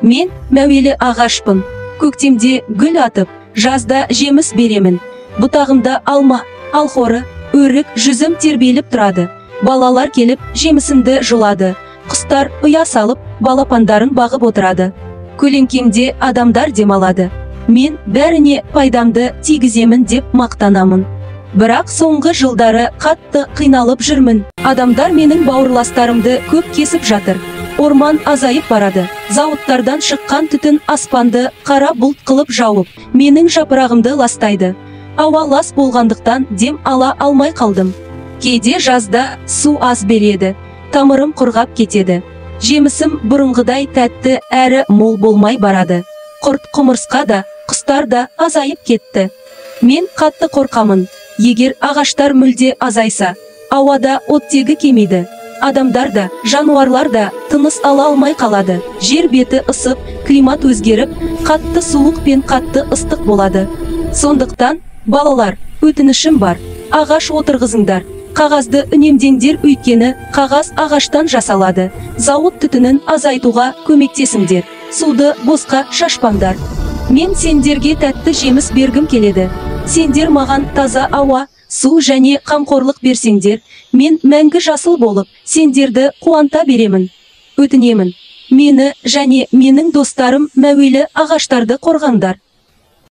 Мен мәуелі ағашпын. Көктемде гүл атып, жазда жеміс беремін. Бұтағымда алма, алхоры, өрік, жүзім тербеліп тұрады. Балалар келіп, жемісімді жұлады. Құстар ұя салып, балапандарын бағып отырады. Көлеңкемде адамдар демалады. Мен бәріне пайдамды тигіземін деп мақтанамын. Бірақ соңғы жылдары қатты қиналып жүрмін. Адамдар менің бауырластарымды көп кесіп жатыр. Орман азайып барады. Зауыттардан шыққан түтін аспанды қара бұлт қылып жауып, менің жапырағымды ластайды. Ауа лас болғандықтан дем ала алмай қалдым. Кейде жазда су аз береді. Тамырым құрғап кетеді. Жемісім бұрынғыдай тәтті әрі мол болмай барады. Құрт құмырсқа да, құстар да азайып кетті. Мен қатты қорқамын. Егер ағаштар мүлде азайса, ауада оттегі кемиді. Адамдар да, жануарлар да тыныс ала алмай қалады. Жер беті ысып, климат өзгеріп, қатты суық пен қатты ыстық болады. Сондықтан, балалар, өтінішім бар. Ағаш отырғызыңдар. Қағазды үнемдеңдер, өйткені қағаз ағаштан жасалады. Зауыт түтінін азайтуға көмектесіңдер. Суды босқа шашпаңдар. Мен сендерге тәтті жеміс бергім келеді. Сендер маған таза ауа, су және қамқорлық берсеңдер, мен мәңгі жасыл болып, сендерді қуанта беремін. Өтінемін. Мені және менің достарым мәуелі ағаштарды қорғаңдар.